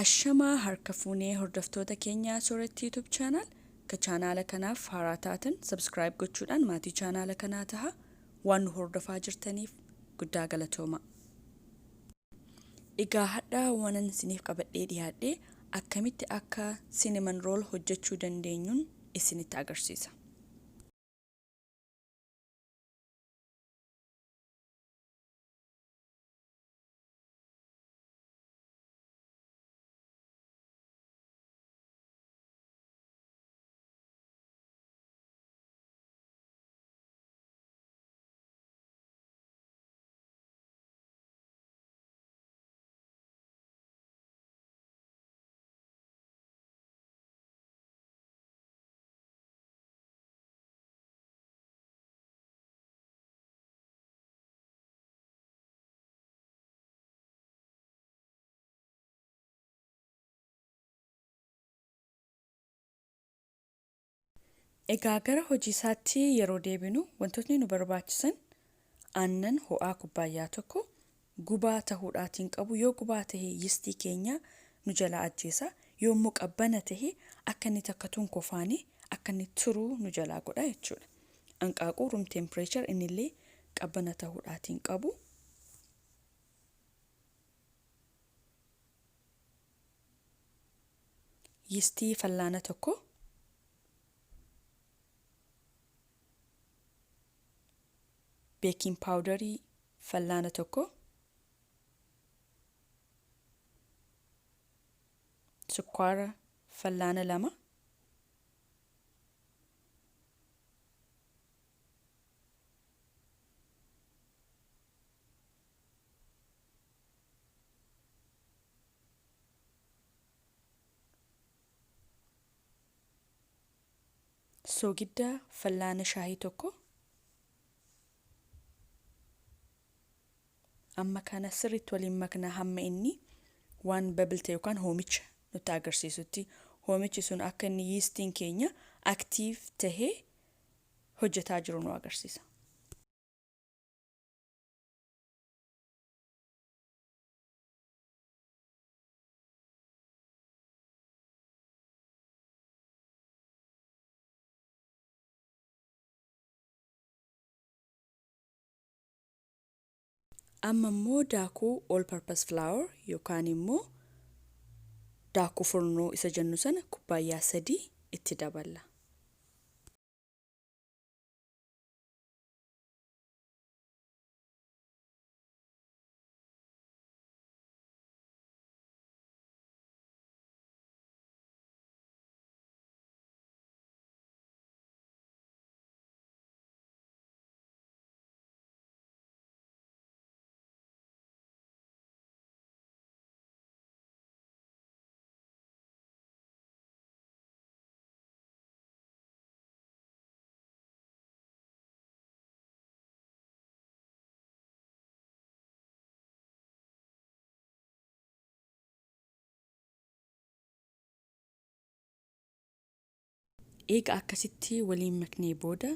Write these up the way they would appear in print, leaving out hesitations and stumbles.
Ashamaa harka fuunee hordoftoota keenya Sooretti YouTube channel ka chaanaala kanaaf haaraa taatan subscribe gochuudhaan maatii chaanaala kanaa taha waan nu hordofaa jirtaniif guddaa galatooma. Egaa hadha waanan isiniif qabadhee dhiyaadhe akkamitti akka cinnamon roll hojjechuu dandeenyuun isinitti agarsiisa. Egaa gara hojii isaatti yeroo deebinu wantootni nu barbaachisan aannan ho'aa kubbaayyaa tokko gubaa tahuudhaatiin qabu yoo gubaa tahe yistii keenya nu jalaa ajjeesa yoo immoo qabbana tahe akka inni takkatuun kofaane akka inni turuu nu jalaa godha jechuudha. Anqaaquu room temperature innillee qabbana tahuudhaatiin qabu. Yistii fallaana tokko. Beekiin paawudarii fallaana tokko. Sukkaara fallaana 2. Soogidda fallaana shaahii tokko. Amma kana sirriitti waliin makna hamma inni waan bubble ta'e yookaan hoomicha nutti agarsiisutti. Hoomichi sun akka inni yiistiin keenya active tahee hojjetaa jiru nu agarsiisa. Amma immoo daakuu all purpose flour yookaan immoo daakuu furnoo isa jennu sana kubbaayyaa 3 itti daballa. Eega akkasitti waliin maknee booda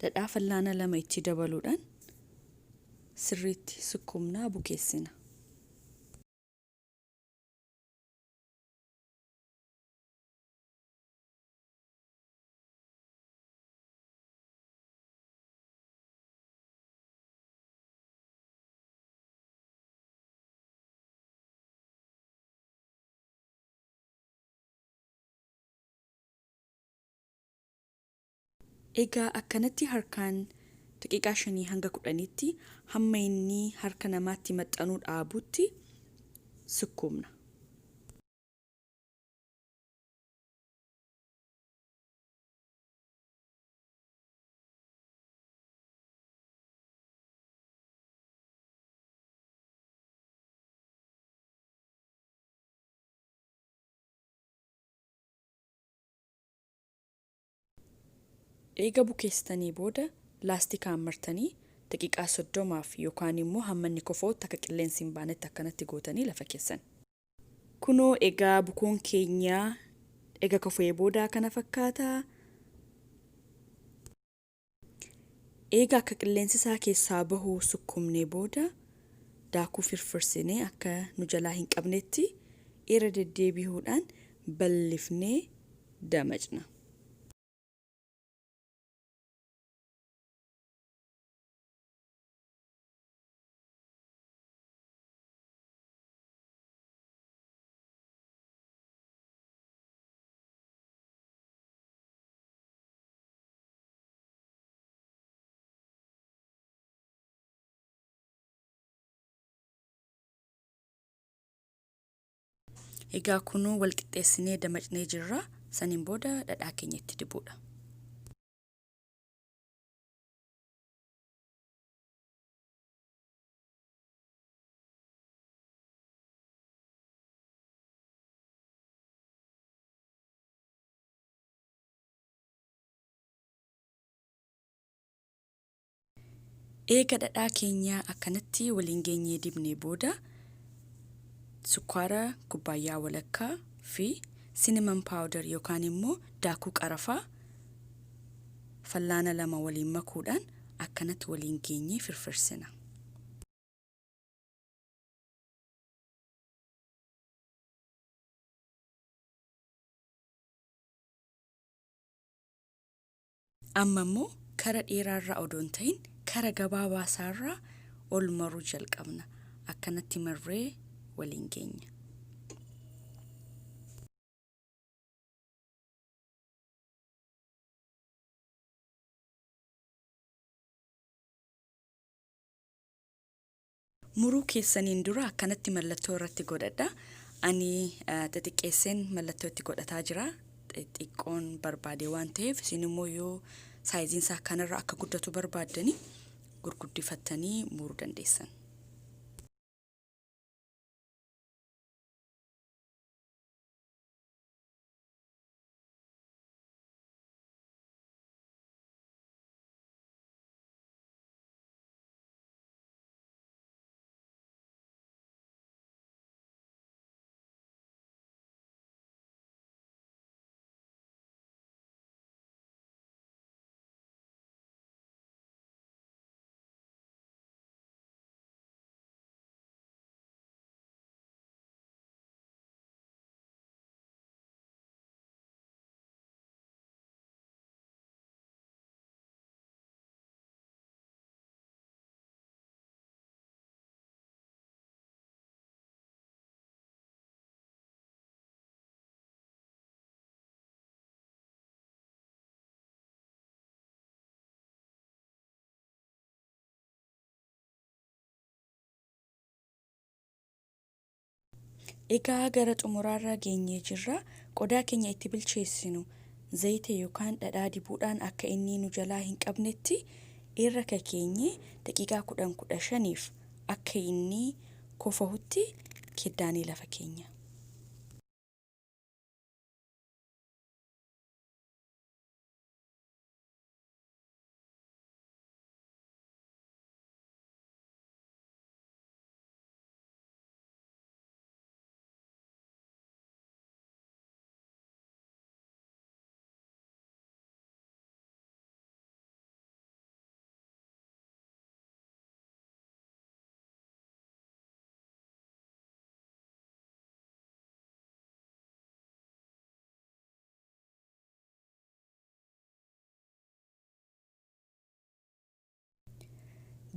dhadhaa fallaana 2 itti dabaluudhaan sirriitti sukkuumnaa bukeessina. Egaa akkanatti harkaan daqiiqaa shanii hanga kudhaniitti hamma inni harka namaatti maxxanuu dhaabutti sukkuumna. Eega bukeessitanii booda laastikaan martanii daqiiqaa 30f yookaan immoo hamma inni kofa'utti akka qilleensi hin baanetti akkanatti gootanii lafa keessan. Kunoo egaa bukoon keenya ega kofa'ee booda kana fakkaata. Eega akka qilleensi isaa keessaa bahu sukkuumnee booda daakuu firfirsinee akka nu jalaa hin qabnetti Irra deddeebi'uudhaan bal'ifnee damacna. Egaa kunuu wal qixxeessinee damacnee jirra. Saniin booda dhadhaa keenya itti dibuudha. Eega dhadhaa keenya akkanatti waliin geenyee dibnee booda, sukkaara kubbaayyaa walakkaa fi cinnamon powder yookaan immoo daakuu qarafaa fallaana 2 waliin makuudhaan akkanatti waliin geenyee firfirsina. Amma immoo kara dheeraarraa odoo hin ta'in kara gabaabaa isaarraa ol maruu jalqabna. Akkanatti marree waliin geenya. Muruu keessaniin dura akkanatti mallattoo irratti godhadha. Ani xixiqqeesseen mallattoo itti godhataa jira. Xixiqqoon barbaade waan ta'eef, isin immoo yoo saayiziin isaa kanarra akka guddatu barbaaddanii gurguddifattanii muruu dandeessan. Egaa gara xumuraarra geenyee jirra. Qodaa keenya itti bilcheessinu zayita yookaan dhadhaa dibuudhaan akka inni nu jalaa hin qabnetti irra kakeenye daqiiqaa 10-15f akka inni kofahutti keddaanee lafa keenya.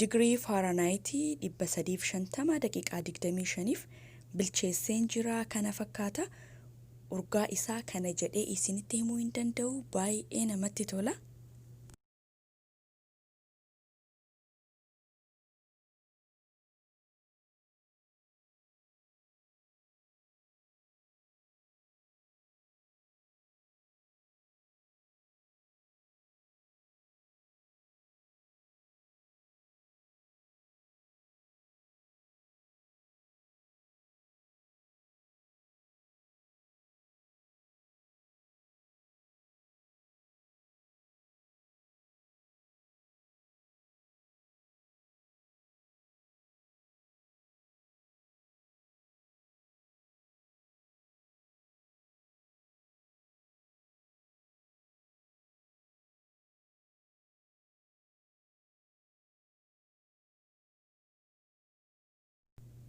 Digirii Faaranayitii 350 daqiiqaa 25f bilcheesseen jira. Kana fakkaata. Urgaa isaa kana jedhee isinitti himuu hin danda'u, baay'ee namatti tola.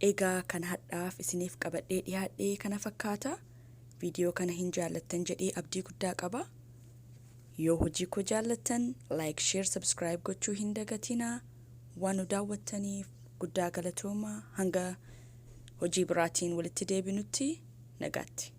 Egaa kan hadhaaf isiniif qabadhee dhiyaadhee kana fakkaata. Viidiyoo kana hin jaallattan jedhee abdii guddaa qaba. Yoo hojii koo jaallattan, like, share, subscribe gochuu hin dagatinaa. Waan nu daawwattaniif guddaa galatoomaa. Hanga hojii biraatiin walitti deebinutti, nagaatti.